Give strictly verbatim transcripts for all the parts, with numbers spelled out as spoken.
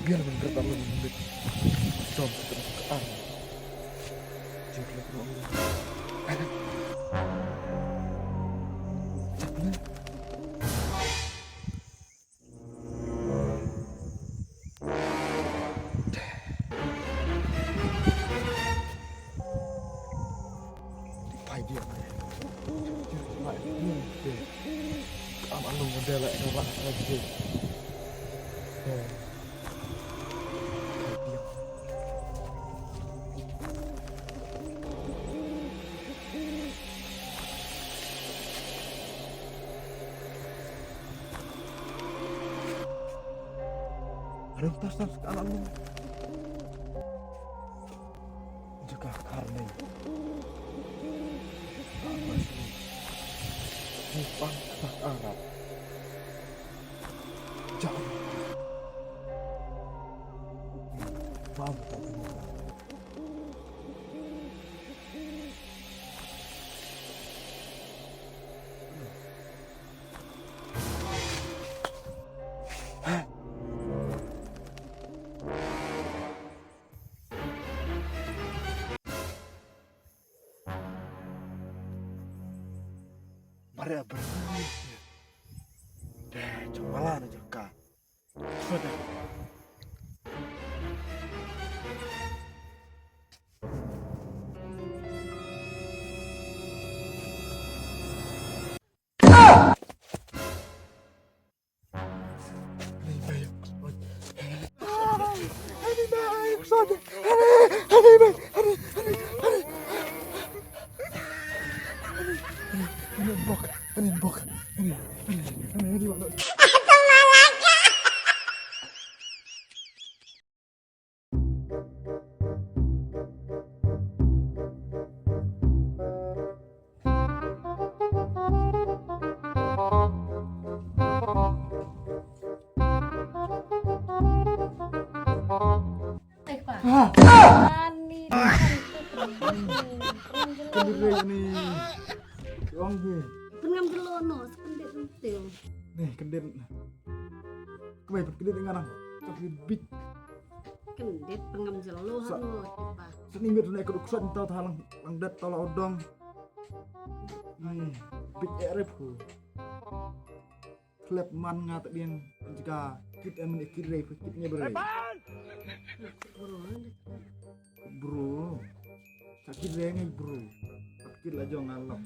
Biar mendekat lu mendekat. Jom kita buka. Jom kita buka. Cakap ni. Di pai dia. Di pai dia. Am anu model lah, anu lah, anu dia. Eh. Pai dia. Aduh, tas, tas, anak lu. Jaka karne. Apa sih? Bukan tak Arab. Jangan. Maaf, tak dengar. Bare, bare. Deh, jom mala na jaka. Sudah. Eh, Pa. Ah! Ani, ani. Kendit ni. Ong hi. Pynngam jelo no, kyndit entel. Ni, kyndit. Kemai pynkyndit ngarang. Kyndit bit. Kyndit pynngam jelo. Sa-, hano, Pa. Sani mit ne ka duk sot tau thalang, lang dat tau la odong. Ni, bit erep hu. Klep man nga ta diang jaka kit em ni kit rei kit ne berei. Bro. Ka kit rei ngai bro. Ka kit la jong nga lok.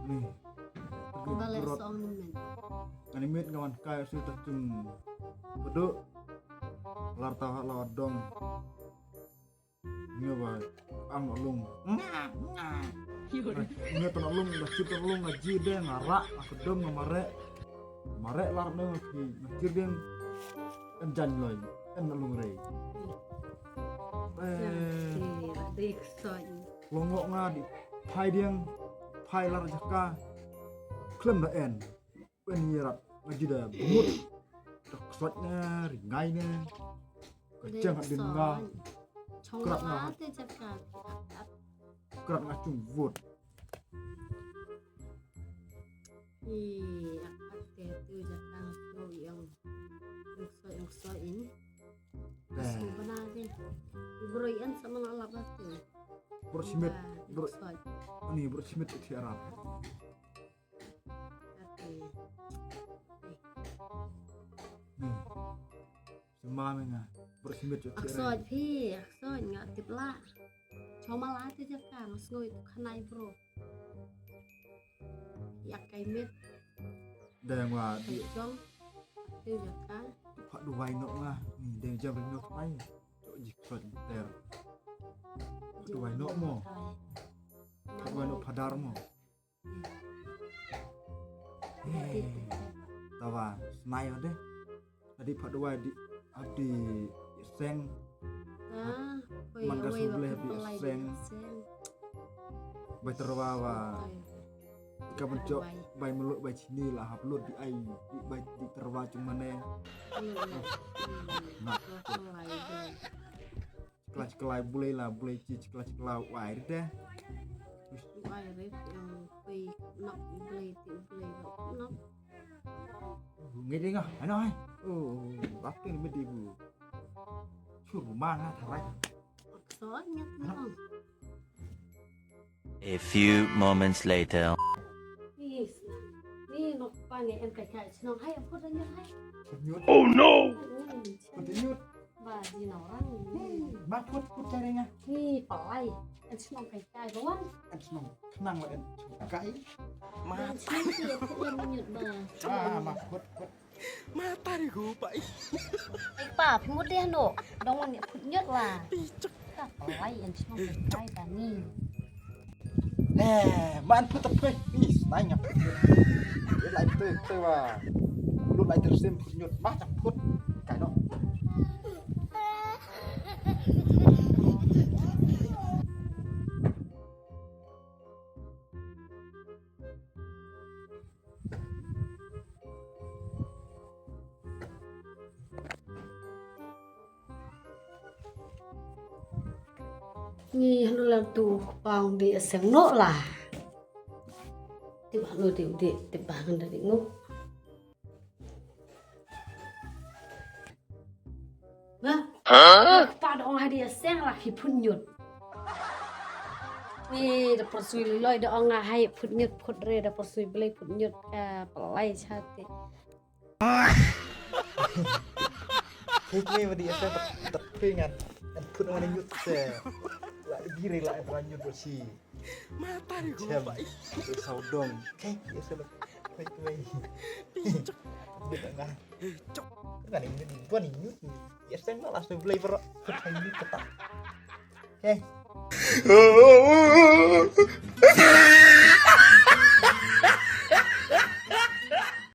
Ni. Bale brot. Song ni men. Ani met nga wan kai su ta chung. Bedu. Lar ta la dong. Ngi ba am lung. Ngi ta lung ba chit lung nga ji de nga ra nga kedom nga mare. Mare lar ne nga ki nga ji de en jan loi en lung rei. Eh, longo nga di phai diang phai lar jaka klem da en. Pen ïarat nga ji da bumut. Da ksot ne ringai ne. Ka jeng hadin nga. Krat nga. Krat nga chung vot. Ih, ak ak te tu jaka tu yang. Yang ksot yang ksot ini. Bana de. Bro yan sama na laba tu. Bro simit. Bro. Ani bro simit ti arab. Sima me nga. Bro simit. Aksoj phi, aksoj nga tip la. Choma la te jaka nga sngoi tu khanai bro. Yak kai mit. Deng wa di. Chong. Te jaka. Pha duwai no nga. Ni deng jam no pai. Chok ji aksoj ter. Duwai no mo. Duwai no phadar mo. Tawa, smai ade. Adi pha duwai di, adi seng. Ah, man ka subleh di seng. Bai terwa wa. Ka benjok bai meluk bai chini la hap lut di ai di bai di terwa cuma ne. Nak. Chikla chikla bulei la bulei chi chikla chikla wai ri de. Wai ri yang pei nak bulei ti bulei nak. Ngi ding ah, ano ai. Oh, bak tin medi bu. Chur ma nga tharai. Soalnya tenang. A few moments later. Ni, ni nok pa ni em kai kai chnong hai ampun dan nyot hai. Nyut. Oh no. Hmm, Kut nyut. Ba di na orang ni. Ma kut kut cari nga. Ni palai. En chnong kai kai bawang. An chnong kenang la an chnong kai. Dan chnong ki aku yang nyot ba. Ah, ma kut kut. Mata di gua pak. Ai pa, phi mut deh no. Dong ni put nyot la. Ka palai en chnong kai kai ba ni. Eh, man put tak peh. Is, nai ngap. Lai tu tu wa. Lu lai tersim put nyut ma tak put. Kai no. Ni hanu lam tu pang di aseng no la. Tip hanu di di tip bang da di ngo. Ba. Pa dong ha di aseng la ki put nyut. Ni da persui loi da ong hai put nyut put re da persui blei put nyut ka palai chati. Kek me madi asa tak tak pengan. An put mana nyut se. La dire la an nyut si. Mata di gua Chem. pak. Saudong. Kek asa la. Kek me. Kita ngah. Kan ini ni buat nyut ni. Ya sen lah langsung beli berok. Kita ini kita. Kek.